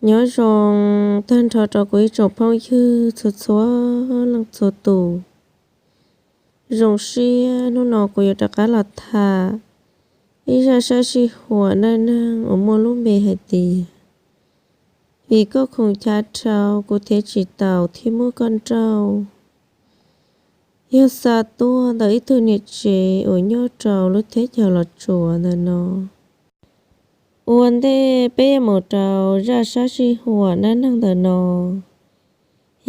Nyob zoo tag nrho rau kuv ib tsoom phooj ywg txhua txhua leej txhua tus. Zoo siab hnub no kuv yuav rov qab los tham ib zaj sab sij huam dab neeg uas muaj lub npe hais tias Vim koj khoom chav dhau kuv thiaj tsis taus thiab muab koj nrauj. Yog xa tuaj ntawm ib tug niam tsev uas nyob rau lub teb chaws Los Tsuas ntawm no. Ua ntej peb yuav mus rau zaj sab sij huam dab neeg ntawm no,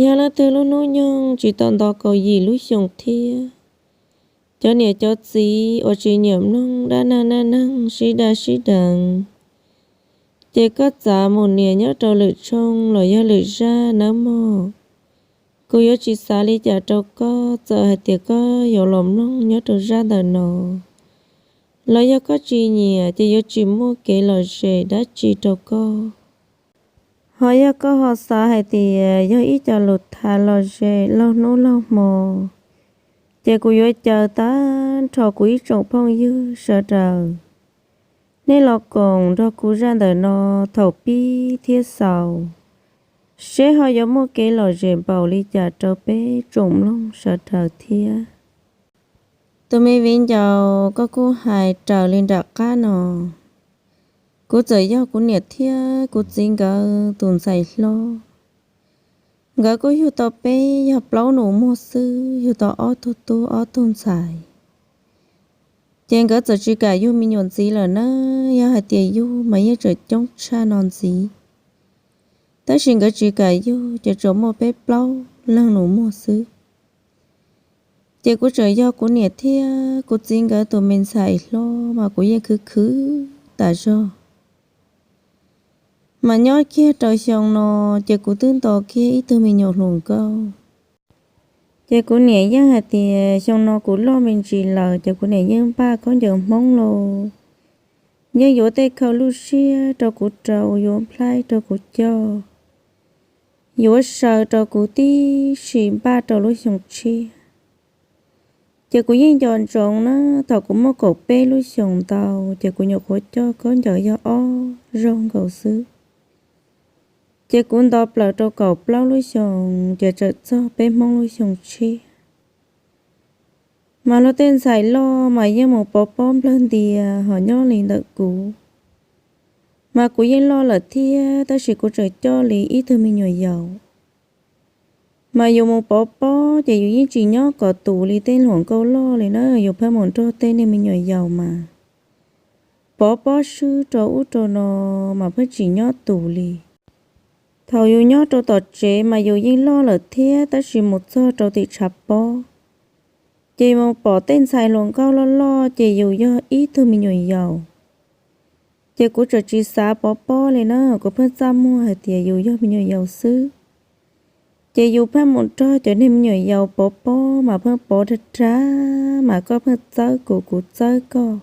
yog leej twg lub hnub nyoog tsis tau nto kaum yim lub xyoos thiab cov niam cov txiv uas tsis nyiam mloog dab neeg dab neeg sib daj sib deev, ces koj txav mus nias nyob rau lwm tshooj los yog lwm zaj nawb mog. Kuv yuav tsis xav li cas rau koj, txawm hais tias koj yuav los mloog nyob rau zaj ntawm no los yog koj tsis nyiam ces yuav tsis muaj kev lom zem dab tsi rau koj. Ho yog koj ho xav hais tias yog ib co lus tham lom zem laug hnub laug hmo, ces kuv yuav caw tag nrho kuv ib tsoom phooj ywg sawv daws, nej los koom nrog kuv zaj ntawm no thaum pib thiab xaus, seb ho yuav muaj kev lom zem npaum li cas rau peb tsoom mloog sawv daws thiab. Tus me viv ncaus, koj kuj hais raws li nram qab no, kuv txawm yog kuv niam thiab kuv txiv nkawd tus ntxhais hlob. Nkawd kuj yug tau peb yog plaub nus muag xwb, yug tau ob tug tub ob tug ntxhais. Ces nkawd txawm tsis kam yug me nyuam ntxiv lawm na, yog hais tias yug mas yeej tseem coob tshaj no ntxiv. Tab sis nkawd tsis kam yug ces tsuas muaj peb plaub leeg nus muag xwb. Ces kuv tseem yog kuv niam thiab kuv txiv nkawd tus me ntxhais hlob mas kuv yeej khwv khwv tas zog. Mas nyob kiag rau xyoo no, ces kuv twb nto kiag ib tug me nyuam hluas nkauj. Ces kuv niam yeej hais tias xyoo no kuv loj me ntsis lawm, ces kuv niam yeej npaj khaub ncaws Hmoob lauj, yeej yuav tej khau luj siab rau kuv rau, yuav nplhaib rau kuv coj, yuav saw rau kuv tib si npaj rau lub xyoo tshiab. Ces kuv yeej nco ntsoov na, thaum kuv muaj kaum peb lub xyoos ntau, ces kuv nyuam qhuav coj khaub ncaws yog ob zaug nkaus xwb. Ces kuv nto plaws rau kaum plaub lub xyoos, ces txawm txog peb Hmoob lub xyoo tshiab. Mas luag tej ntxhais loj mas yeej mus pov pob nplawg ntia ho nyob li ntawm kuv. Mas kuv yeej loj lawm thiab, tab sis kuv tseem coj li ib tug me nyuam yaus. Mas yus mus pov pob ces yus yeej tsis nyob kom tus li tej hluas nkauj loj li na, yus pheej mus nrog tej niag me nyuam yaus mas pov pob swb rau ub rau no, mas pheej tsis nyob tus li. Thaum yus nyob rau tom tsev mas yus yeej loj lawm thiab, tab sis mus txog rau tim tshav pob, ces mus pom tej ntxhais hluas nkauj loj loj, ces yus yog ib tug me nyuam yaus. Ces kuv tseem tsis xav pov pob li na, kuv pheej txaj muag hais tias yus yog me nyuam yaus xwb. Ces yus pheej mus nrog cov niag me nyuam yaus pov pob mas pheej pov rag rag, mas koj pheej txawb kuv, kuv txawb koj.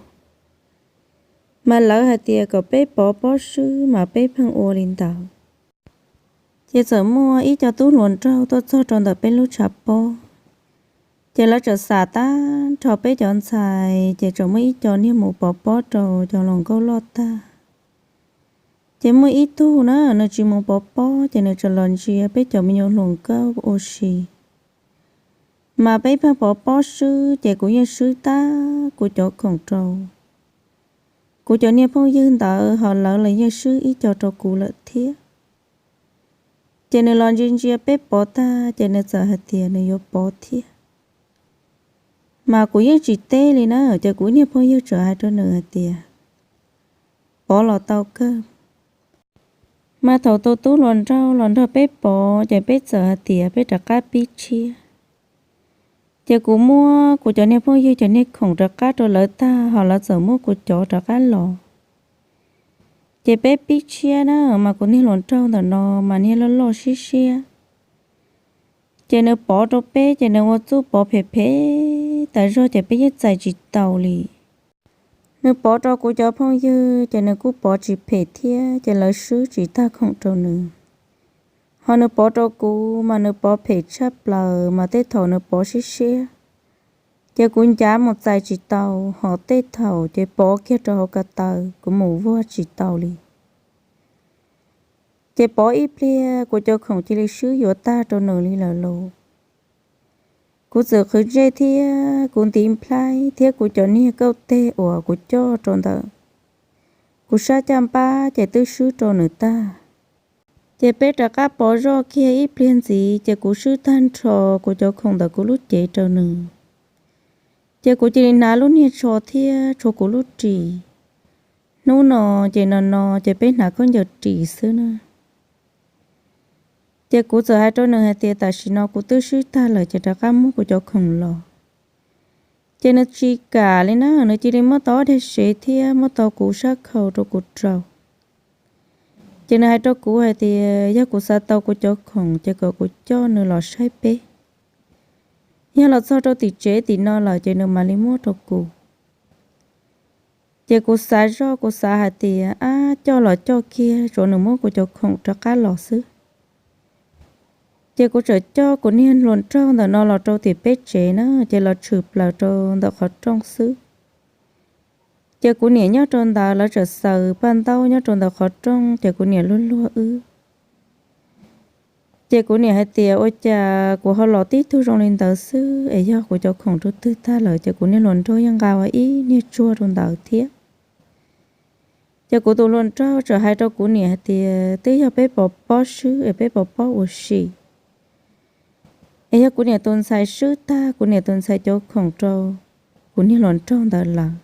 Mas lawv hais tias kom peb pov pob swb mas peb pheej ua li ntawd. Ces txawm muaj ib co tub hluas nraug tuaj txog rau ntawm peb lub tshav pob. Ces lawv txawm xam tag nrho peb cov ntxhais, ces txawm muaj ib co niag mus pov pob rau cov hluas nkauj loj tag. Ces muaj ib tug na, nws tsis mus pov pob, ces nws txawm los ntsia peb cov me nyuam hluas nkauj ua si. Mas peb pheej pov pob swb, ces kuv yeej swb tag kuv cov khoom rau kuv cov niag phooj ywg ntawd, ho lawv los yeej swb ib co rau kuv lawm thiab. Ces nws los ntsia ntsia peb pov tag, ces nws txawm hais tias nws yuav pov thiab. Mas kuv yeej tsis teb li na, ces kuv niag phooj ywg txawm hais rau nws hais tias, pov los tau kawg. Mas thaum tus tub hluas nraug los nrog peb pov, ces peb txawm hais tias peb rov qab pib tshiab. Ces kuv muab kuv cov niag phooj ywg cov niag khoom rov qab rau lawv tag, ho lawv txawm muab kuv cov rov qab los. Ces peb pib tshiab na, mas kuv niag hluas nraug ntawm no mas niag loj loj siab siab. Ces nws pov rau peb, ces nws ua txuj pov phem phem tas zog, ces peb yeej txais tsis taus li. Nws pov rau kuv cov phooj ywg, ces nws kuj pov tsis phem thiab, ces lawv swb tsis tag khoom rau nws. Ho nws pov rau kuv mas nws pov phem tshaj plaws, mas tej thaum nws pov siab siab, ces kuv ncav mus txais tsis tau, ho tej thaum ces pov kiag rau hauv ko taw, kuv mus vuag tsis tau li. Ces pov ib pliag kuv cov khoom cia li swb yuav tag rau nws li lawm lauj. Kuv txawm qhwv ntsej thiab kuv ntiv nplhaib thiab kuv cov niag kauj teg uas kuv coj rau ntawm kuv sab caj npab ces twb swb rau nws tag. Ces peb rov qab pov zoj kiag ib pliag ntxiv ces kuv swb tag nrho kuv cov khoom ntawm kuv lub cev rau nws. Ces kuv cia li hnav lub niag tsho thiab tshuav kuv lub ris. Hnub no ces no no ces peb hnav khaub ncaws ris xwb na. Ces kuv txawm hais rau nws hais tias tam sim no kuv twb swb tag lawm ces rov qab muab kuv cov khoom los. Ces nws tsis kam li na, nws cia li muab tau ob daig sev thiab muab tau kuv sab khau rau kuv rau. Ces nws hais rau kuv hais tias yog kuv xav tau kuv cov khoom ces kom kuv coj nws los saib peb. Yog los txog rau tim tsev tim no lawm ces nws mam li muab rau kuv. Ces kuv xav zoj, kuv xav hais tias ab, coj los coj kiag, tsuav nws muab kuv cov khoom rov qab los xwb. Ces kuv txawm coj kuv niag hluas nraug ntawm no los rau tim peb tsev na, ces los tshwm plaws rau ntawm qhov rooj xwb. Ces kuv niam nyob rau ntawd, lawv txawm xaws paj ntaub nyob rau ntawm qhov rooj, ces kuv niam luag luag wb. Ces kuv niam hais tias ua cas kuv ho los tib tug zoo li ntawd xwb, es yog kuv cov khoom rau twg tag lawm, ces kuv niag hluas nraug yeej nqa ua ib niag tsuag rau ntawd thiab. Ces kuv tus hluas nraug txawm hais rau kuv niam hais tias twb yog peb pov pob swb es peb pov pob ua si, es yog kuv niam tus ntxhais swb tag kuv niam tus ntxhais cov khoom rau kuv niag hluas nraug ntawd lawm.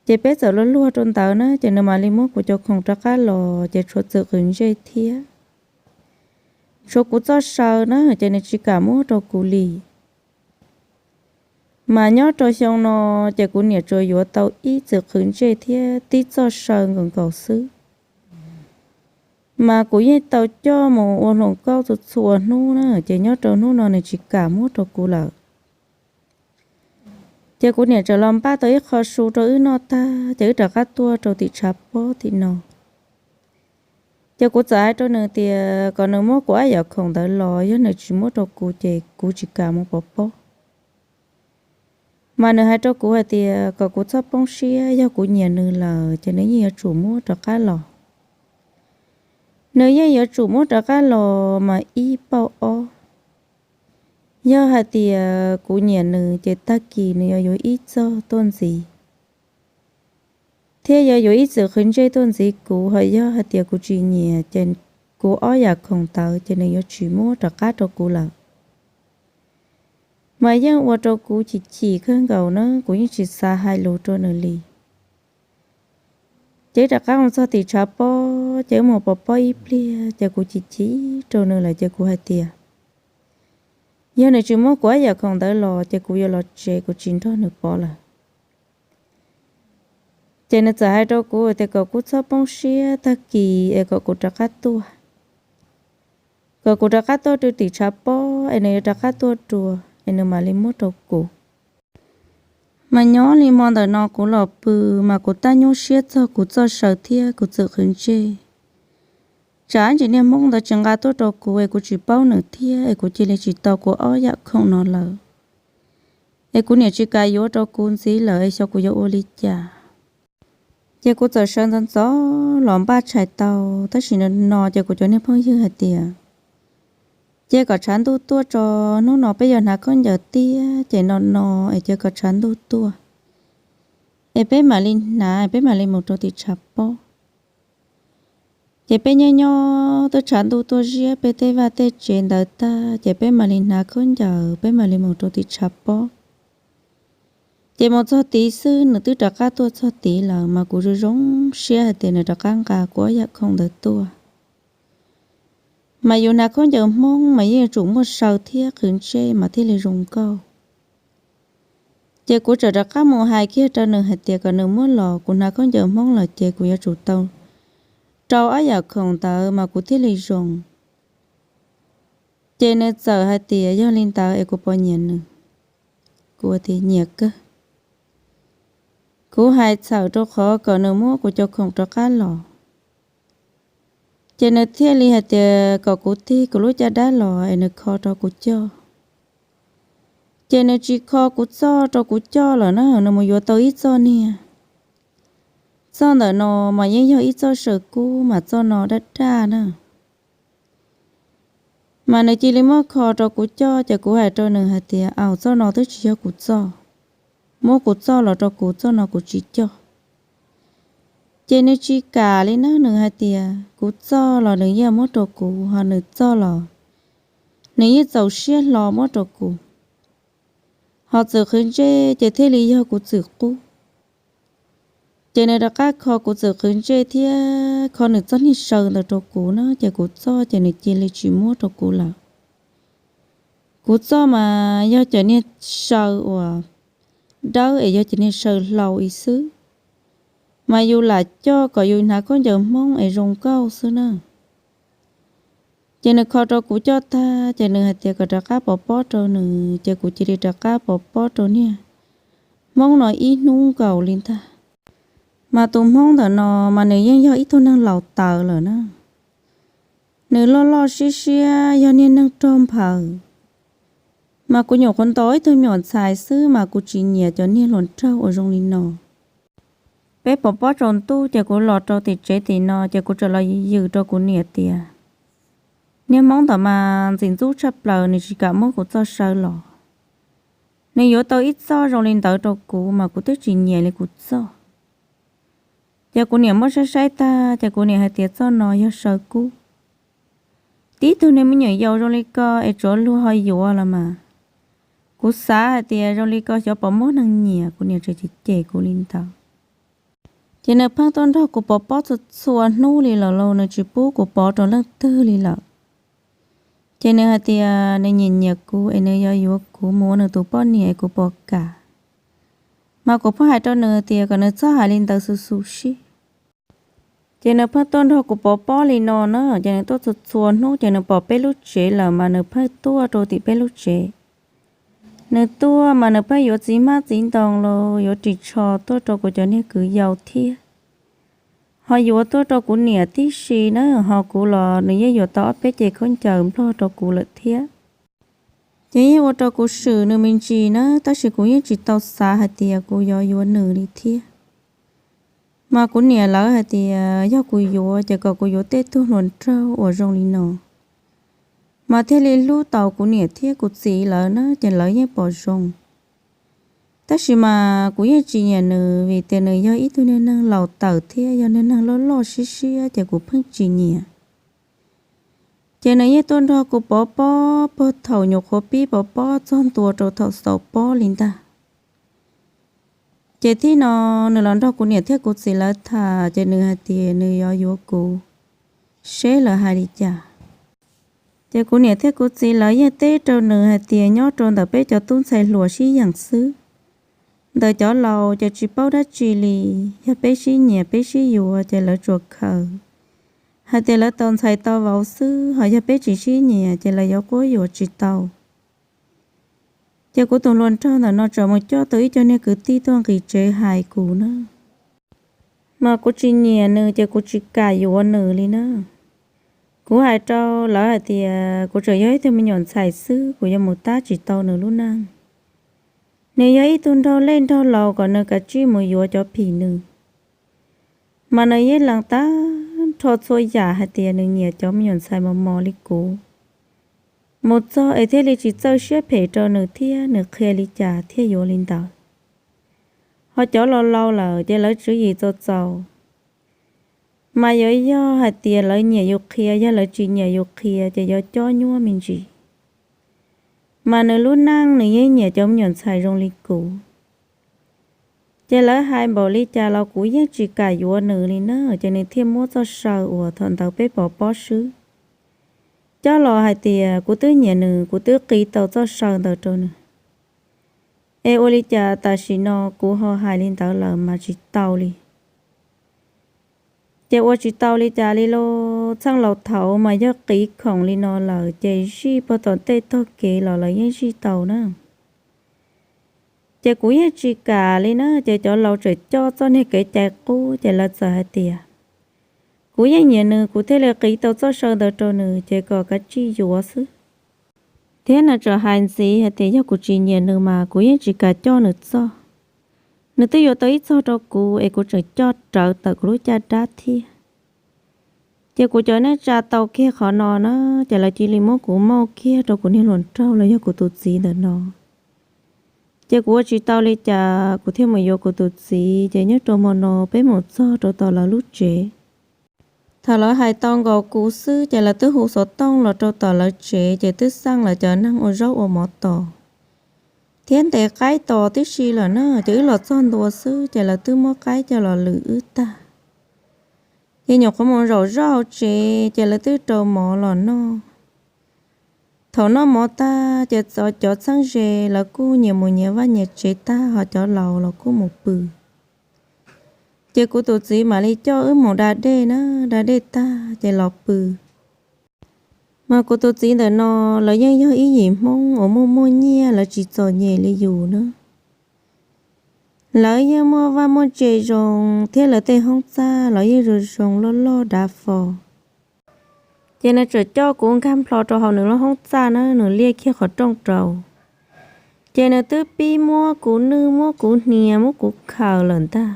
Ces peb txawm luag luag rau ntawd na, ces nws mam li muab kuv cov khoom rov qab los, ces tshuav txwm qhwv ntsej thiab tshuav kuv txoj saw na, ces nws tsis kam muab rau kuv li. Mas nyob rau xyoo no, ces kuv niam tsuas yuav tau ib txwm qhwv ntsej thiab tib txoj saw nkaus nkaus xwb. Mas kuv yeej tau coj mus ua hluas nkauj txhua txhua hnub na, ces nyob rau hnub no nws tsis kam muab rau kuv lawm. Ces kuv niam txawm los npaj tau ib qho su rau wb noj tag, ces wb rov qab tuaj rau tim tshav pob tim no. Ces kuv txawm hais rau nws tias kom nws muab kuv ob yam khoom ntawd los, yog nws tsis muab rau kuv ces kuv tsis kam mus pov pob. Mas nws hais rau kuv hais tias kom kuv txhob poob siab, yog kuv nyiam nws lawm ces nws yeej yuav tsum muab rov qab los. Nws yeej yuav tsum muab rov qab los mas ib pauj ob. Yog hais tias kuv nyiam nws ces tag kis nws yuav yuav ib txoj tuaj ntxiv, thiab yuav yuav ib txwm qhwv ntsej tuaj ntxiv kuv. Ho yog hais tias kuv tsis nyiam ces kuv ob yam khoom ntawd ces nws yuav tsis muab rov qab rau kuv lawm. Mas yeej ua rau kuv chim chim kawg nkaus na, kuv yeej tsis xav hais lus rau nws li. Ces wb rov qab mus txog tim tshav pob, ces wb mus pov pob ib pliag, ces kuv chim chim rau nws lawm ces kuv hais tias yog nws tsis muab kuv ob yam khoom ntawd los ces kuv yuav los tsev, kuv tsis nrog nws pov lawm. Ces nws txawm hais rau kuv tias kom kuv txhob poob siab, tag kis es kom kuv rov qab tuaj, kom kuv rov qab tuaj rau tim tshav pob es nws yuav rov qab tuaj dua es nws mam li muab rau kuv. Mas nyob li hmo ntawm no kuv los pw, mas kuv tab nyuaj siab txog kuv txoj saw thiab kuv txwm qhwv ntsej. Tsam ntsis niag Hmoob ntawd tsis nqa tuaj rau kuv es kuv tsis paub nws thiab es kuv cia li tsis tau kuv ob yam khoom no lawm. Es kuv niam tsis kam yuav rau kuv ntxiv lawm es xyov kuv yuav ua li cas. Ces kuv txawm sawv ntxov ntxov los npaj tshais tau, tab sis no ces kuv cov niag phooj ywg hais tias ces kom tshav ntuj tuaj tso, hnub no peb yuav hnav khaub ncaws tiag, ces no no es ces kom tshav ntuj tuaj es peb mam li hnav, peb mam li mus rau tim tshav pob. Ces peb nyob nyob twb tshav ntuj tuaj ziab peb tej vaj tej tsev ntawd tag, ces peb mam li hnav khaub ncaws, peb mam li mus rau tim tshav pob. Ces mus txog tid xwb nws twb rov qab tuaj txog tid lawm, mas kuv zoo zoo siab hais tias nws rov qab nqa kuv ob yam khoom ntawd tuaj. Mas yus hnav khaub ncaws Hmoob mas yeej yuav tsum muaj saw thiab qhwv ntsej mas thiaj li zoo nkauj. Ces kuv txawm rov qab mus hais kiag rau nws hais tias kom nws muab los, kuv hnav khaub ncaws Hmoob lawm ces kuv yuav tsum tau rau ob yam khoom ntawd mas kuv thiaj li zoo. Ces nws txawm hais tias yog li ntawd es kuv puas nyiam nws. Kuv tias nyiam kawg. Kuv hais txhawm rau qhov kom nws muab kuv cov khoom rov qab los. Ces nws thiaj li hais tias kom kuv tig kuv lub caj dab los es nws kho rau kuv coj. Ces nws tsis kho kuv txoj rau kuv coj lawm na, nws mus yuav tau ib txoj niag Txoj ntawm no mas yeej yog ib txoj saw kub mas txoj no daj daj na. Mas nws cia li muab kho rau kuv coj, ces kuv hais rau nws hais tias, Au, txoj no twb tsis yog kuv txoj. Muab kuv txoj los rau kuv, txoj no kuv tsis coj. Ces nws tsis kam li na, nws hais tias kuv txoj los nws yeej muab rau kuv, ho nws txoj los nws yeej txaus siab hlo muab rau kuv. Ho txwm qhwv ntsej ces thiaj li yog kuv txwm qub. Ces nws rov qab kho kuv txwm qhwv ntsej thiab kho nws txoj niag saw ntawd rau kuv na, ces kuv txoj ces nws cia li tsis muab rau kuv lawm. Kuv txoj mas yog cov niag saw uas dawb es yog cov niag saw hlau ib xwb, mas yus lam coj kom yus hnav khaub ncaws Hmoob es zoo nkauj xwb na. Ces nws kho rau kuv coj tag ces nws hais tias kom rov qab pov pob rau nws, ces kuv cia li rov qab pov pob rau niag Hmoob no ib hnub nkaus li ntag. Mas tus Hmoob ntawm no mas nws yeej yog ib tug neeg laus tawv lawm na. Nws loj loj siab siab yog niag neeg rog nphaws. Mas kuv nyuam qhuav ntaus ib tug me nyuam ntxhais xwb mas kuv tsis nyiam cov niag hluas nraug uas zoo li no. Peb pov pob tsaus ntuj ces kuv los rau tim tsev tim no ces kuv txawm los yws rau kuv niam tias, Niag Hmoob ntawd mas ntxim ntxub tshaj plaws, nws tsis kam muab kuv txoj saw los. Nws yuav tau ib txoj zoo li ntawd rau kuv mas kuv twb tsis nyiam li kuv txoj. Ces kuv niam muab saib saib tag ces kuv niam hais tias txoj no yog saw kub. Tib tug niag me nyuam yaus zoo li ko es tsuav luag ho yuav los mas, kuv xav hais tias zoo li ko xyov puas muaj neeg nyiam, kuv niam tseem cem cem kuv li ntawd. Ces nws pheej tuaj nrog kuv pov pob txhua txhua hnub li lawm lauj, nws tsis pub kuv pov rau leej twg li lawm. Ces nws hais tias nws nyiam nyiam kuv es nws yuav yuav kuv mus ua nws tus poj niam es kuv puas kam. Mas kuv pheej hais rau nws tias kom nws txhob hais li ntawd xu xu siab. Ces nws pheej tuaj nrog kuv pov pob li no na, ces nws tuaj txhua txhua hnub ces nws pom peb lub tsev lawm mas nws pheej tuaj rau tim peb lub tsev. Nws tuaj mas nws pheej yuav txiv hmab txiv ntoo los yuav ris tsho tuaj rau kuv cov niag kwv yau thiab, ho yuav tuaj rau kuv niam tib si na, ho kuv los nws yeej yuav tau ob peb ce khaub ncaws nplog rau kuv lawm thiab. Ces yeej ua rau kuv swm nws me ntsis na, tab sis kuv yeej tsis tau xav hais tias kuv yuav yuav nws li thiab. Mas kuv niam lawv hais tias yog kuv yuav ces kom kuv yuav tej tug hluas nraug uas zoo li no, mas thiaj li hlub tau kuv niam thiab kuv txiv lawv na, ces lawv yeej pom zoo. Tab sis mas kuv yeej tsis nyiam nws vim tias nws yog ib tug niag neeg laus tawm thiab yog niag neeg loj loj siab siab ces kuv pheej tsis nyiam. Ces nws yeej tuaj nrog kuv pov pob puag thaum nyuam qhuav pib pov pob txog ntua rau thaum xaus pob li ntag. Ces thib no nws los nrog kuv niam thiab kuv txiv lawv tham ces nws hais tias nws yuav yuav kuv, seb lawv hais li cas. Ces kuv niam thiab kuv txiv lawv yeej teb rau nws hais tias nyob rau ntawm peb cov tub ntxhais hluas sib yeem xwb. Ntawm cov laus ces tsis paub dab tsi li, yog peb sib nyiam peb sib yuav ces lawv tsuas khaws hais tias lawv tau ntxhais tau vauv xwb, ho yog peb tsis sib nyiam ces lawv yuav quab yuam tsis tau. Ces kuv tus hluas nraug ntawm no tseem mus coj tau ib co niag kwv tij tuaj nqis tsev hais kuv na. Mas kuv tsis nyiam nws ces kuv tsis kam yuav nws li na. Kuv hais rau lawv hais tias kuv tseem yog ib tug me nyuam ntxhais xwb, kuv yuav mus tab tsis tau nws lub neej. Nws yog ib tug nraug lej nraug laus, kom nws kav tsij mus yuav cov phim nws. Mas nws yeej lees tag nrho txhua yam hais tias nws nyiam cov me nyuam ntxhais mos mos li kuv. Mus txog es thiaj li tsis txawj siab phem rau nws thiab, nws qhia li cas thiaj yuav li ntawd. Ho cov laus laus lawm ces lawv tswv yim txaus txaus. Mas yuav yog hais tias lawv nyiam yus qhia, yog lawv tsis nyiam yus qhia ces yuav cob nyuaj me ntsis. Mas nws lub neej nws yeej nyiam cov me nyuam ntxhais zoo li kuv. Ces lawv hais npaum li cas los kuv yeej tsis kam yuav nws li na, ces nws thiaj muab txoj saw uas thaum ntawd peb pov pob swb cob los hais tias kuv twb nyiam nws, kuv twb qiv tau txoj saw ntawd rau nws. Es ua li cas tam sim no kuv ho hais li ntawd lawm mas tsis tau li. Ces ua tsis tau li cas li lauj, txheej laus thaud mas yog qiv khoom li no lawm ces zij puag tom tej tog kev los lawv yeej zij tau na. Ces kuv yeej tsis kam li na, ces cov laus tseem coj txoj niag kev cai qub, ces lawv txawm hais tias kuv yeej nyiam nws, kuv thiaj li qiv tau txoj saw ntawd rau nws, ces kom kav tsij yuav xwb. Thiab nws tseem hais ntxiv hais tias yog kuv tsis nyiam nws mas kuv yeej tsis kam coj nws txoj. Nws twb yuav tau ib txog rau kuv es kuv tseem coj rawv tawm kuv lub caj dab thiab. Ces kuv cov neej tsa tau kiag qhov no na, ces lawv cia li muab kuv mauj kiag rau kuv niag hluas nraug los yog kuv tus txiv ntawm no. Ces kuv ua tsis tau li cas, kuv thiaj mus yuav kuv tus txiv, ces nyob rau hmo no peb mus txog rau tom lawv lub tsev. Thaum lawv hais tau nkaus kuv xwb, ces lawv twb hu xov tooj los rau tom lawv tsev, ces twb xaj lawv cov neeg ua zaub ua mov tos thiab ntes qaib tos tib si lawm na. Ces wb los txog ntua xwb, ces lawv twb muab qaib coj los lwm wb tag. Ces nyuam qhuav mus zaum zoj hauv tsev, ces lawv twb rau mov los noj. Thaum noj mov tag, ces cov txheeb ze lawv kuj nyias mus nyias vaj nyias tsev tag, ho cov laus los kuj mus pw. Ces kuv tus txiv mam li coj wb mus da dej na, da dej tag ces los pw. Mas kuv tus txiv ntawm no, lawv yeej yog ib yim Hmoob uas muaj muaj nyiaj, lawv tsis txom nyem li yus na. Lawv yeej muaj vaj muaj tse zoo, thiab lawv tej hoob txaj los yeej zoo zoo loj loj dav fo. Ces nws txawm coj kuv nkag nplho rau hauv nws lub hoob txaj na, nws liaj kiag qhov rooj rau. Ces nws twb pib muab kuv nwj, muab kuv hnia, muab kuv khaws lawm ntag.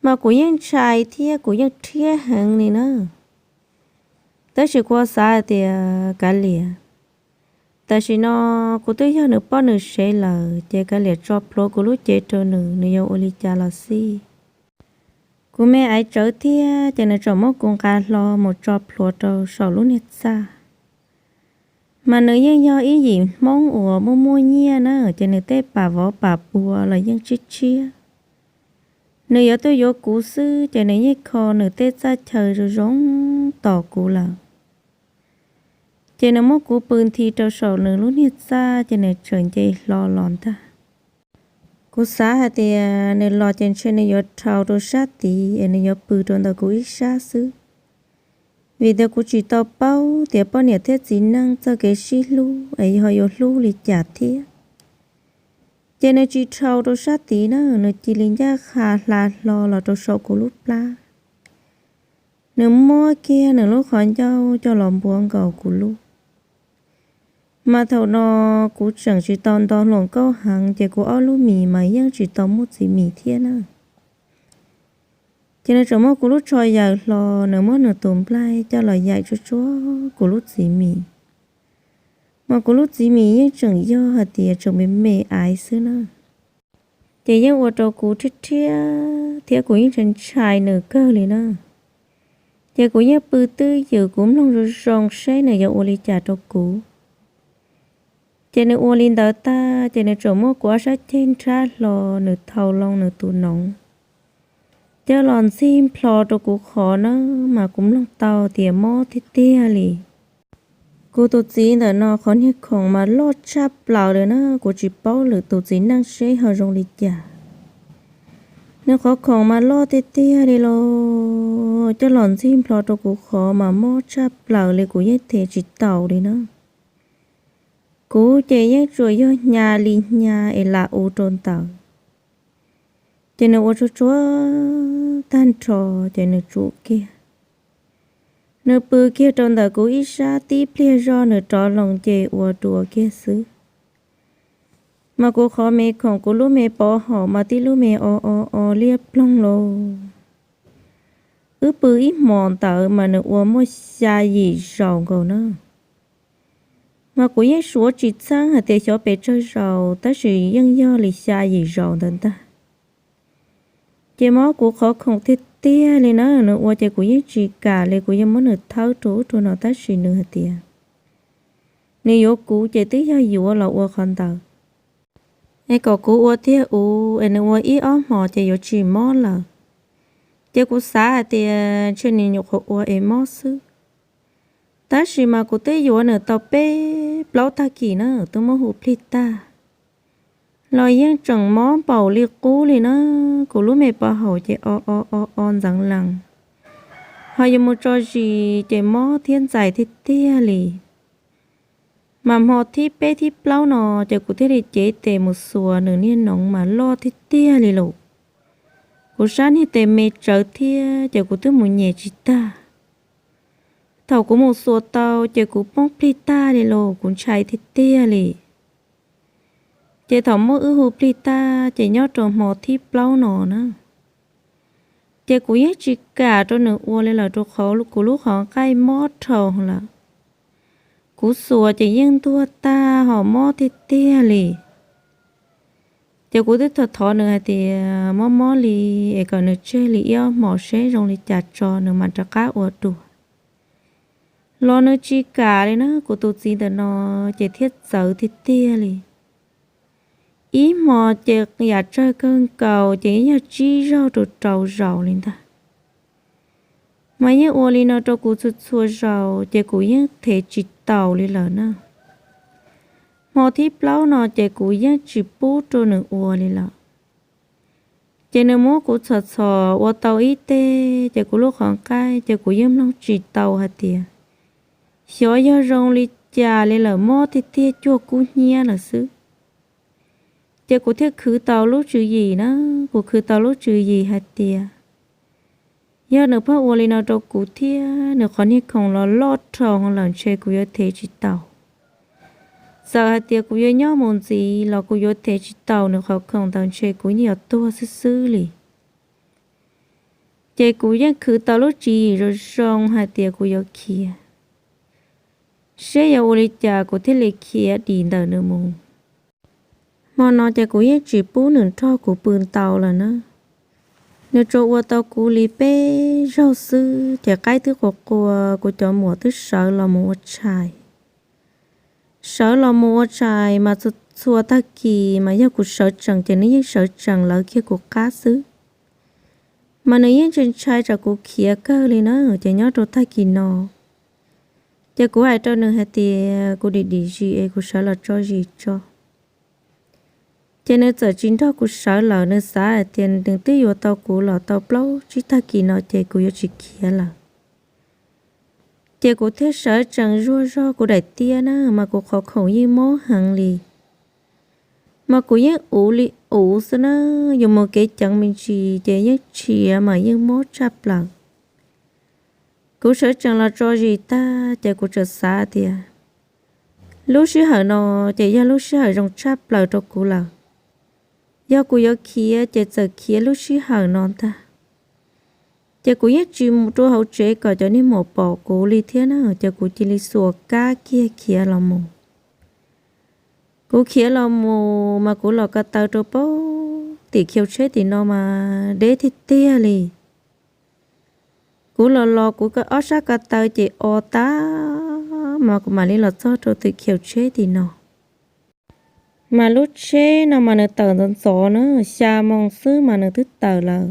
Mas kuv yeej ntshai thiab kuv yeej rhiab heev li na. Tab sis kuv xav hais tias kav liam, tam sim no kuv twb yog nws poj nws sev lawm, ces kav liam tso plhuav kuv lub cev rau nws, nws yuav ua li cas los xij. Kuv me aiv tsawv thiab, ces nws txawm muab kuv nqa hlo mus tso plhuav rau saum lub niag txaj. Mas nws yeej yog ib yim Hmoob uas muaj muaj nyiaj na, ces nws tej pam vov pam pua los yeej tshiab tshiab. Nws yuav tuaj yuav kuv xwb, ces nws yeej kho nws tej txaj chaw zoo zoo tos kuv lawm. Ces nws muab kuv pw nthi rau saum nws lub niag txaj, ces nws txawm nce hlo los ntag. Kuv xav hais tias nws los ces ntshe nws yuav rhau rau sab tid es nws yuav pw rau ntawm kuv ib sab xwb, vim tias kuv tsis tau paub tias poj niam thiab txiv neej txoj kev sib hlub es ho yuav hlub li cas thiab. Ces nws tsis rhau rau sab tid na, nws cia li ncaj qha hla hlo los rau saum kuv lub plab. Nws muab kiag nws lub qhov ncauj coj los npuav nkaus kuv lub. Mas thaum no kuv tseem tsis tau nto hluas nkauj heev, ces kuv ob lub mis mas yeej tsis tau muaj txiv mis thiab na. Ces nws tseem muab kuv lub tsho yaws hlo, nws muab nws tus nplaig coj los yaim tsuag tsuag kuv lub txiv mis. Mas kuv lub txiv mis yeej tseem yog hais tias tseem me me aiv xwb na. Ces yeej ua rau kuv rhiab rhiab thiab kuv yeej ntshai ntshai nws kawg li na. Ces kuv yeej pw twj ywm, kuv mloog zoo zoo seb nws yuav ua li cas rau kuv. Ces nws ua li ntawd tag, ces nws tseem muab kuv ob sab ceg nrhab hlo, nws thau loo nws tus noov coj los ntxig nplho rau kuv qhov na, mas kuv mloog tau tias mob tiag tiag li. Kuv tus txiv ntawm no qhov niag khoom mas loj tshaj plaws li na, kuv tsis paub lwm tus txiv neej seb ho zoo li cas. Nws qhov khoom mas loj tiag tiag li los coj los ntxig nplho rau kuv qhov mas mob tshaj plaws li, kuv yeej them tsis taus li na. Kuv ces yeej tsuas yog hnya li hnya es lam u rau ntawd. Ces nws ua tsuag tsuag tag nrho, ces nws tsum kiag. Nws pw kiag rau ntawm kuv ib sab, tib pliag zoj nws rov loo nce ua dua kiag xwb. Mas kuv qhov me khoom, kuv lub me pov haum mas tib lub me o o o liab ploog lauj. Wb pw ib hmos ntawd mas nws ua muaj xya yim zaus nkaus na. Mas kuv yeej suav tsis txheeb hais tias xyov pes tsawg zaus, tab sis yeej yog li xya yim zaus ntawd ntag. Ces mob kuv qhov khoom tiag tiag li na, nws ua ces kuv yeej tsis kam li, kuv yeej muab nws thawb rau ub rau no, tab sis nws hais tias nws yuav kuv ces twb yog yuav los ua qhov ntawd, es kom kuv ua tiag uv es nws ua ib ob hmos ces yuav tsis mob lawm. Ces kuv xav hais tias ntshe nws nyuam qhuav ua es mob xwb. Tab sis mas kuv twb yuav nws tau peb plaub tag kis na, twb muab hu plig tag los yeej tseem mob npaum li qub li na. Kuv lub me pov haum ces o o o o ntxeev lees, ho yuav mus tso zis ces mob thiab ntxais tiag tiag li. Mas hmo thib peb thib plaub no ces kuv thiaj li cev tes mus xuas nws niag noov mas loj tiag tiag li lauj. Kuv sab niag tes me tsawv thiab ces kuv twb mus nyem tsis tag. Thaum kuv mus xuas tau ces kuv poob plig tag li lauj, kuv ntshai tiag tiag li. Ces thaum muab wb hu plig tag ces nyob rau hmo thib plaub no na, ces kuv yeej tsis kam rau nws ua li lawm rau qhov kuv lub qhov nqaij mob dhau lawm. Kuv xuas ces yeej ntuag tag ho mob tiag tiag li. Ces kuv twb thov thov nws hais tias mob mob li es kom nws tseg li ib ob hmos seb zoo li cas tso nws mam rov qab ua dua. Los nws tsis kam li na, kuv tus txiv ntawm no ces thiaj txawv tiag tiag li. Ib hmo ces yam tsawg kawg nkaus ces yeej yog tsib zaug rau rau zaus li ntag. Mas yeej ua li no rau kuv txhua txhua zaus ces kuv yeej thev tsis taus li lawm na. Hmo thib plaub no ces kuv yeej tsis pub rau nws ua li lawm. Ces nws muab kuv txhom txhom ua tau ib teg ces kuv lub qhov nqaij ces kuv yeej mloog tsis tau hais tias xyov yog zoo li cas li lawm, mob tiag tiag cuag kub hnyiab lawm xwb. Ces kuv thiaj khwv tau lub tswv yim na, kuv khwv tau lub tswv yim hais tias yog nws pheej ua li no rau kuv thiab nws qhov niag khoom los loj dhau lawm ntshe kuv yuav thev tsis taus. Txawm hais tias kuv yuav nyob mus ntxiv los kuv yuav thev tsis taus nws qhov khoom ntawd, ntshe kuv yeej yuav tuag xwb xwb li. Ces kuv yeej khwv tau lub tswv yim zoo zoo hais tias kuv yuav khiav, seb yuav ua li cas kuv thiaj li khiav dim ntawm nws mus. Hmo no ces kuv yeej tsis pub nws nrog kuv pw ntau lawm na. Nws tsuas ua tau kuv li peb zaug xwb ces qaib twb qua qua, kuv cov muam twb sawv los mus ua tshais. Sawv los mus ua tshais mas txhua tag kis mas yog kuv sawv tsees ces nws yeej sawv tsees lawv kiag kuv qab xwb. Mas nws yeej ntshai ntshai tsam kuv khiav kawg li na. Ces nyob rau tag kis no ces kuv hais rau nws hais tias kuv dim dim zis es kuv sawv los tso zis tso. Ces nws txawm tsis nrog kuv sawv lawm, nws xav hais tias nws twb yuav tau kuv los tau plaub tsib tag kis no ces kuv yuav tsis khiav lawm. Ces kuv thiaj sawv tsees zuag zog kuv daim tiab na, mas kuv qhov khoom yeej mob heev li. Mas kuv yeej uv li uv xwb na, yuav mus kev ceev me ntsis ces yeej tshiav mas yeej mob tshaj plaws. Kuv sawv tsees los tso zis tag ces kuv txawm xav tias lub sij hawm no ces yog lub sij hawm zoo tshaj plaws rau kuv lawm. Yog kuv yuav khiav ces txawm khiav lub sij hawm no ntag. Ces kuv yeej tsis mus rau hauv tsev kom cov niag muam pom kuv li thiab na, ces kuv cia li xuas kab kiag khiav los mus. Kuv khiav los mus mas kuv los ko taw rau pem tim khiv tsheb tim no mas deb tiag tiag li. Kuv los los kuv ob sab ko taw ces o tag mas kuv mam li los txog rau tim khiv tsheb tim no. Mas lub tsheb no mas nws tawm ntxov ntxov na, xya moos xwb mas nws twb tawm lawm.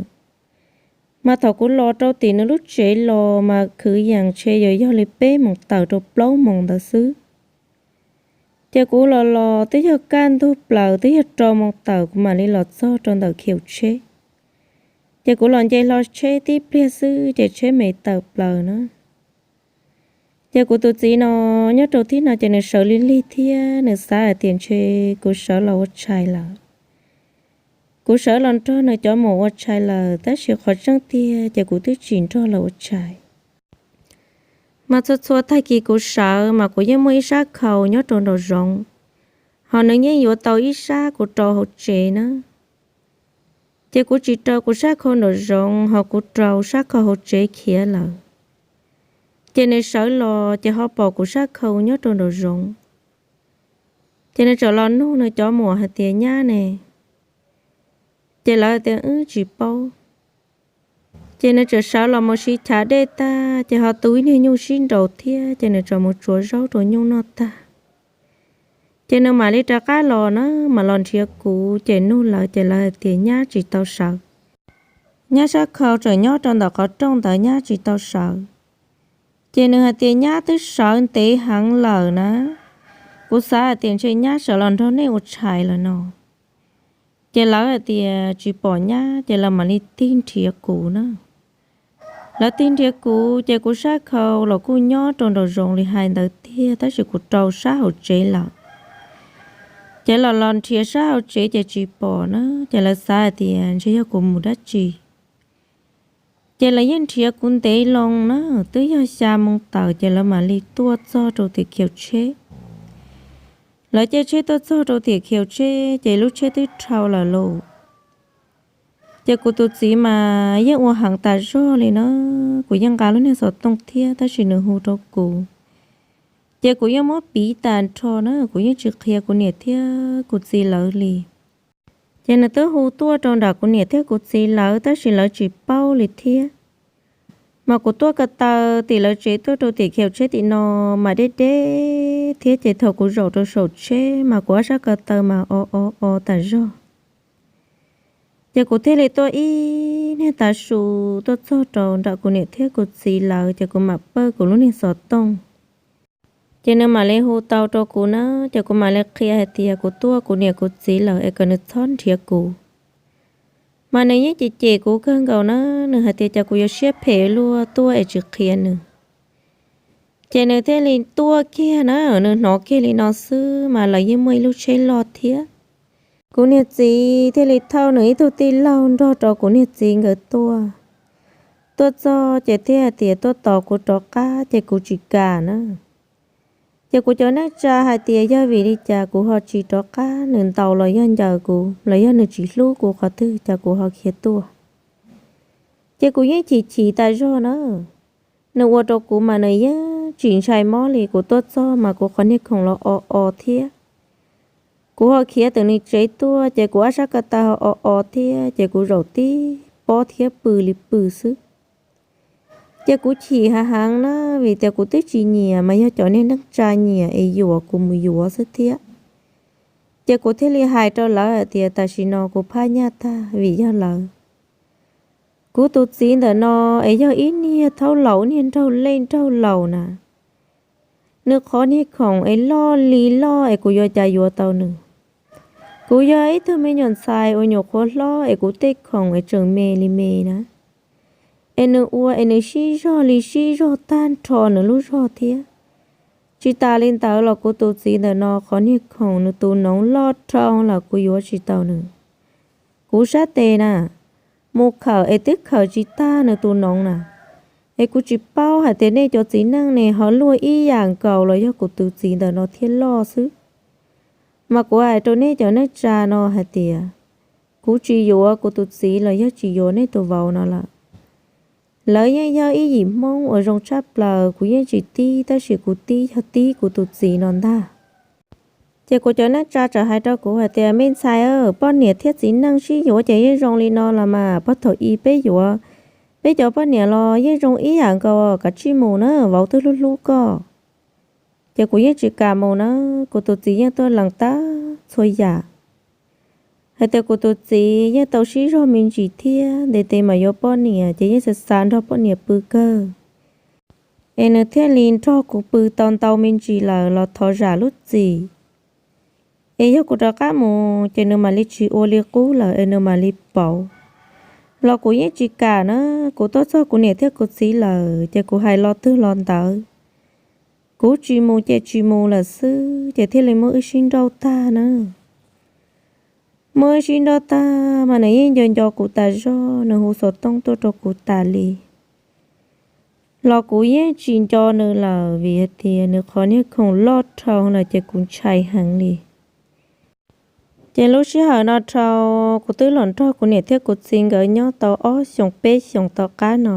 Mas thaum kuv los rau tim nws lub tsev los mas kwv yees ntshe yuav yog li peb moos tawm rau plaub moos ntawd xwb. Ces kuv los los twb yog kaj ntug plaws, twb yog rau moos tawm kuv mam li los txog rau ntawm khiv tsheb. Ces kuv los nce hlo tsheb tib pliag xwb ces tsheb me tawm plaws na. Ces kuv tus txiv no nyob rau thib no ces nws sawv lig lig thiab nws xav hais tias ntshe kuv sawv los ua tshais lawm. Kuv sawv los nrog nws cov muam ua tshais lawm, tab sis qhov tseeb tiag ces kuv twb tsis nrog lawv ua tshais. Mas txhua txhua tag kis kuv sawv mas kuv yeej muaj ib sab khau nyob rau nraum zoov, ho nws yeej yuav tau ib sab kuv rau hauv tsev na. Ces kuv tsis rau kuv sab khau nraum zoov, ho kuv rau sab khau hauv tsev khiav lawm. Ces nws sawv los ces ho pom kuv sab khau nyob rau nraum zoov. Ces nws txawm los nug nws cov muam hais tias nyab ne, ces lawv tias wb tsis paub. Ces nws txawm sawv los mus siv chav dej tag ces ho tu ib niag nyuj sib nraus thiab ces nws txawm mus tsuav zaub rau nyuj noj tag. Ces nws mam li rov qab los na, mam los nrhiav kuv ces nug lawv ces lawv hais tias nyab tsis tau sawv. Nyab sab khau tseem nyob rau ntawm qhov rooj ntawd, nyab tsis tau sawv. Ces nws hais tias nyab twb sawv ntev heev lawm na, kuv xav hais tias ntshe nyab sawv los nrog nej ua tshais lawm no. Ces lawv hais tias tsis pom nyab ces lawv mam li tig nrhiav kuv na. Lawv tig nrhiav kuv ces kuv sab khau los kuj nyob rau nraum zoov li hais ntawd tiag tab sis kuv rau sab hauv tsev lawm. Ces los los nrhiav sab hauv tsev ces tsis pom na, ces lawv xav hais tias ntshe yog kuv mus dab tsi. Ces lawv yeej nrhiav kuv ntev loo na, twb yog xya moo tawm ces lawv mam li tuaj txog rau tim khiv tsheb. Lawv caij tsheb tuaj txog rau tiam khiv tsheb ces lub tsheb twb dhau lawm lauj. Ces kuv tus txiv mas yeej ua heev tas zog li na, kuv yeej nqa lub niag xov tooj thiab tab sis nws hu rau kuv, ces kuv yeej muab piv tas nrho na, kuv yeej tsis qhia kuv niam thiab kuv txiv lawv li. Ces nws twb hu tuaj rau nram kuv niam thiab kuv txiv lawv tab sis lawv tsis paub li thiab. Mas kuv tuaj ko taw tim lawv tsev tuaj rau tiam khiv tsheb tim no mas deb deb thiab, ces thaum kuv zaum rau saum tsheb mas kuv ob sab ko taw mas o o o tas zog. Ces kuv thiaj li tuaj ib niag tav su tuaj txog rau nram kuv niam thiab kuv txiv lawv, ces kuv mam pawj kuv lub niag xov tooj. Ces nws mam li hu tau rau kuv na, ces kuv mam li qhia hais tias kuv tuaj kuv niam kuv txiv lawm es kom nws txhob nrhiav kuv. Mas nws yeej cem cem kuv kawg nkaus na, nws hais tias cas kuv yuav siab phem luaj tuaj es tsis qhia nws. Ces nws thiaj li tuaj kiag na, nws hnov kiag li no xwb mas lawv yeej muaj ib lub tsheb loj thiab. Kuv niag txiv thiaj li thauj nws ib tug tij laug nrog rau kuv niag txiv nkawd tuaj. Tuaj txog ces thiaj hais tias tuaj tos kuv rov qab ces kuv tsis kam na. Ces kuv cov neej tsa hais tias yog vim li cas kuv ho tsis rov qab, nws ntaus los yog ncaws kuv los yog nws tsis hlub kuv qhov twg cas kuv ho khiav tuaj. Ces kuv yeej chim chim tas zog na. Nws ua rau kuv mas nws yeej tsis ntshai mob li, kuv tuaj txog mas kuv qhov niag khoom los o o thiab. Kuv ho khiav tawm nws tsev tuaj ces kuv ob sab ko taw ho o o thiab, ces kuv zaum tib pob thiab pw li pw xwb. Ces kuv chim hav heev na, vim tias kuv twb tsis nyiam mas yog cov niag neej tsa nyiam es yuam kuv mus yuav xwb thiab. Ces kuv thiaj li hais rau lawv hais tias tam sim no kuv phaj nyaj tag vim yog lawv. Kuv tus txiv ntawm no es yog ib niag thaub laus, niag nraug lej nraug laus na. Nws qhov niag khoom es loj li loj es kuv yuav cas yuav tau nws. Kuv yog ib tug me nyuam ntxhais uas nyuam qhuav hlob es kuv tej khoom es tseem me li me na. Es nws ua es nws sib zog li sib zog tag nrho nws lub zog thiab. Tsis tas li ntawd los kuv tus txiv ntawm no qhov niag khoom nws tus noov loj dhau lawm kuv yuav tsis tau nws. Kuv sab tes na, mus khawm es twb khawm tsis tag nws tus noov na. Es kuv tsis paub hais tias nej cov txiv neej ne ho luaj ib yam nkaus los yog kuv tus txiv ntawm no thiaj loj xwb. Mas kuv hais rau nej cov neej tsa no hais tias, kuv tsis yuav kuv tus txiv los yog tsis yuav nej tus vauv no lawm. Lawv yeej yog ib yim Hmoob uas zoo tshaj plaws, kuv yeej tsis tib, tab sis kuv tib yog tib kuv tus txiv no ntag. Ces kuv cov neej tsa txawm hais rau kuv hais tias, me ntxhais, poj niam thiab txiv neej sib yuav ces yeej zoo li no los mas, pog thaum i peb yuav peb cov poj niam los yeej zoo ib yam nkaus, kav tsij mus na, vauv twb hlub hlub koj. Ces kuv yeej tsis kam mus na, kuv tus txiv yeej tuaj lees tag txhua yam. Hais tias kuv tus txiv yeej tau sib zog me ntsis thiab, ntev tes mas yuav poj niam ces yeej xav xav nrog poj niam pw kawg. Es nws thiaj li nrog kuv pw tau ntau me ntsis lawm los thov zam lub txim. Es yog kuv rov qab mus ces nws mam li tsis ua li qub lawm es nws mam li pauv. Los kuv yeej tsis kam na, kuv tuaj txog kuv niam thiab kuv txiv lawm ces kuv hais los twg los ntawd. Kuv tsis mus ces tsis mus lawm xwb, ces thiaj li muab wb sib nrauj tag na. Muab wb sib nrauj tag mas nws yeej nco nco kuv tas zog, nws hu xov tooj tuaj rau kuv tas li. Los kuv yeej tsis nco nws lawm vim hais tias nws qhov niag khoom loj dhau lawm ces kuv ntshai heev li. Ces lub sij hawm no dhau, kuv twb los nrog kuv niam thiab kuv txiv nkawd nyob tau ob xyoos peb xyoos tom qab no,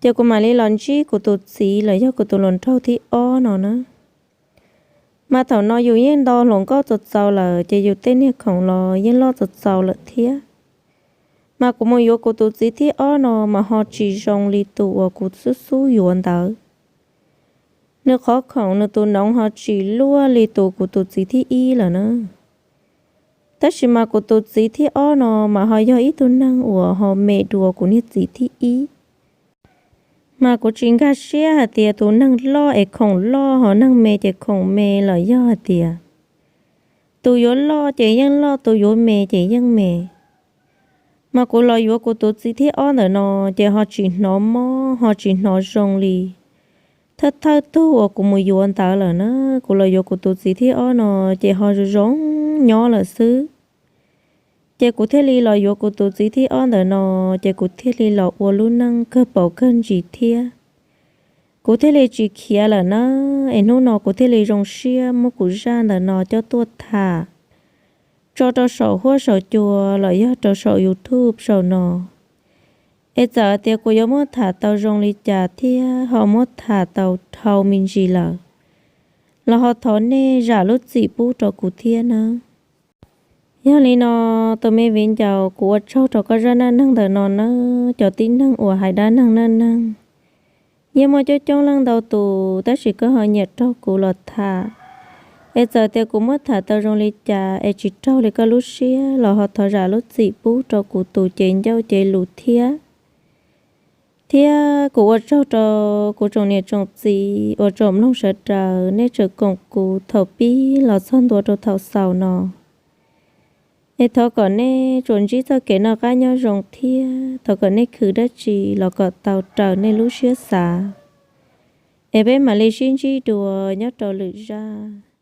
ces kuv mam li los ntsib kuv tus txiv los yog kuv tus hluas nraug thib ob no na. Mas thaum no yus yeej nto hluas nkauj txaus txaus lawm ces yus tej niag khoom los yeej loj txaus txaus lawm thiab. Mas kuv mus yuav kuv tus txiv thib ob no mas ho tsis zoo li tus uas kuv xub xub yuav ntawd. Nws qhov khoom nws tus noov ho tsis luaj li tus kuv tus txiv thib ib lawm na. Tab sis mas kuv tus txiv thib ob no mas ho yog ib tug neeg uas ho me dua kuv niag txiv thib ib. Mas kuv tsis nkag siab hais tias tus neeg loj es khoom loj ho neeg me ces khoom me los yog hais tias tus yuav loj ces yeej loj, tus yuav me ces yeej me. Mas kuv los yuav kuv tus txiv thib ob ntawm no ces ho tsis hnov mob ho tsis hnov zoo li thawj thawj tug uas kuv mus yuav ntawd lawm na. Kuv los yuav kuv tus txiv thib ob no ces ho zoo zoo nyob lawm xwb. Ces kuv thiaj li los yuav kuv tus txiv thib ob ntawm no, ces kuv thiaj li los ua lub neej kawg paus kawg ntsis thiab. Kuv thiaj li tsis khiav lawm na. es hnub no kuv thiaj li zoo siab muab kuv zaj ntawm no coj tuaj tham tso rau saum huab saum cua los yog rau saum YouTube saum no. Es txawm tias kuv yuav muab tham tau zoo li cas thiab ho muab tham tau dhau me ntsis lawm, los ho thov nej zam lub txim pub rau kuv thiab nawb. Yog li no, tus me viv ncaus, kuv ua tsaug rau koj zaj neej neeg ntawm no nawb. Cov tib neeg uas hais dab neeg neej neeg yeej muaj coob coob leej ntau tus, tab sis koj ho nyiam raug kuv los tham. Es txawm tias kuv muab tham tau zoo li cas es tsis raug li koj lub siab los ho thov zam lub txim pub rau kuv tus cev ncauj cev lus thiab. Thiab kuv ua tsaug rau kuv tsoom niam tsoom txiv uas tsoom mloog sawv daws, nej tseem koom kuv thaum pib los txog ntua rau thaum xaus no. Es thov kom nej tsuas ntsib txoj kev noj qab nyob zoo thiab thov kom nej khwv dab tsi los kom tau raws nej lub siab xav. Es peb mam li sib ntsib dua nyob rau lwm zaj.